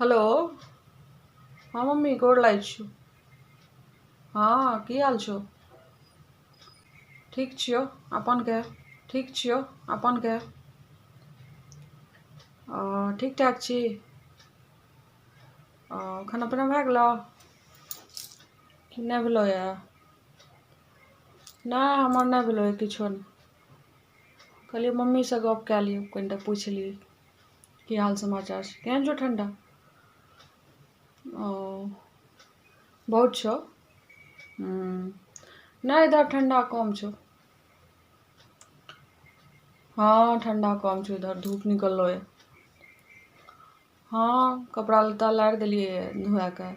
Hello. हँ mummy, गोर लागै छियौ। हँ, की हाल छौ? ठीक छियौ, अपन कह। ठीक छियौ, अपन कह। ठीक ठाक छी। खाना पीना भए गेलौ कि नहि भेलौ? यऽ नहि, हमर नहि भेलौ किछो नहि। कहलियै मम्मीसँ गप कए लियौ, कनिटा पुछि लियै की हाल समाचार छै, केहन छौ ठण्डा। ओ बहुत छौ। नहि, इधर ठण्डा कम छौ। हँ, ठण्डा कम छौ इधर, धूप निकललो ये। हँ, कपड़ा लत्ता लारि देलियै धोए कऽ,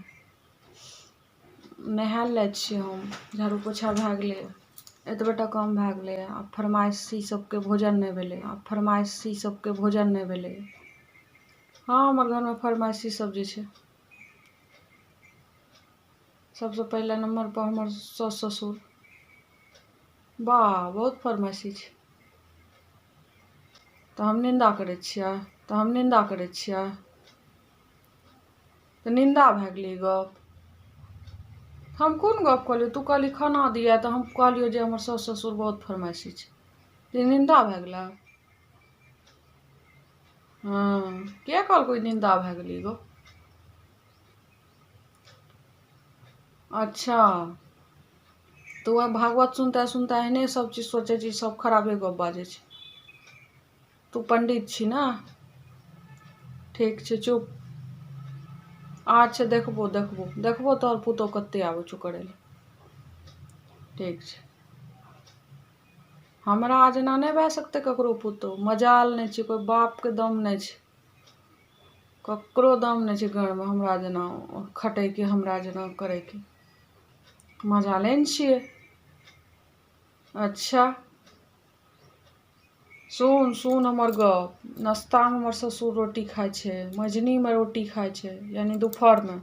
नहाय लए छियै हम। झाड़ू पोछा भए गेलै, एतबे टा काम भए गेलै। आ फरमाइशी सबके भोजन नहि भेलै। आ फरमाइशी सबके भोजन नहि भेलै। हँ, हमर घरमे फरमाइशी सब जे छै, सबसँ पहिले नम्बर पर हमर साउस ससुर। वाह, बहुत फरमाइशी छै। तऽ हम निन्दा करै छियै? तऽ हम निन्दा करै छियै? तऽ निन्दा भए गेलै ई गप? हम कोन गप कहलियौ? तू कहली खाना दिअ, तऽ हम कहलियौ जे हमर साउस ससुर बहुत फरमाइशी छै। तऽ ई निन्दा भए गेलै? हँ, के कहलकौ ई निन्दा भए गेलै ई गप? अच्छा, तऽ वएह भागवत सुनते सुनते एहने सब चीज सोचै छी, सब खराबे गप बाजै छै। तू पंडित छी ने? ठीक छै, चुप। अच्छा, देखबो देखबो देखबो, तोहर पुतोह कते आबै छौ करै लए। ठीक छै। हमरा जेना नहि भए सकतै ककरो पुतोह, मजाल नहि छै, कोइ बापके दम नहि छै, ककरो दम नहि छै घरमे हमरा जेना खटैके, हमरा जेना करैके। मजाले ने छियै। अच्छा, सुन सुन हमर गप। नाश्तामे हमर ससुर रोटी खाइ छै, मझनीमे रोटी खाइ छै, यानि दुपहरमे,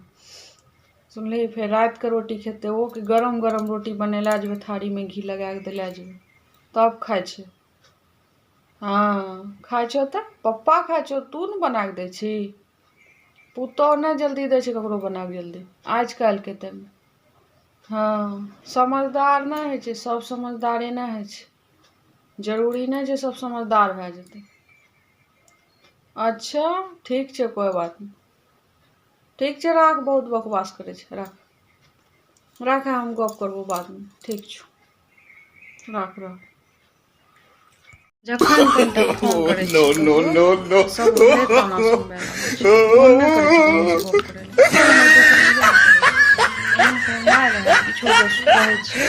सुनलिही? फेर रातिके रोटी खेतै। ओहो कि गरम गरम रोटी बनेला जेबै, थारीमे घी लगाए कऽ देला जेबै, तब खाइ छै। हँ, खाइ छौ तऽ पप्पा खाइ छौ, तू ने बना कऽ दै छी। पुतोहु नहि जल्दी दै छै ककरो बना कऽ जल्दी आज काल्हिके टाइममे। हँ, समझदार नहि होइ छै सब, समझदारे नहि होइ छै। जरूरी नहि छै सब समझदार भए जेतै। अच्छा, ठीक छै, कोइ बात नहि। ठीक छै, राख, बहुत बकवास करै छै। राख राख, हम गप करबो बादमे। ठीक छौ, राख राख। जखन कनिटा फोन करै No, छियै no, ककरो no, no. सब हमरे ताना सुनबै लागै छै। मोन नहि करै छै ककरोसँ गप करै लए। एहन कोनो माय रहै किछो कहै छियै।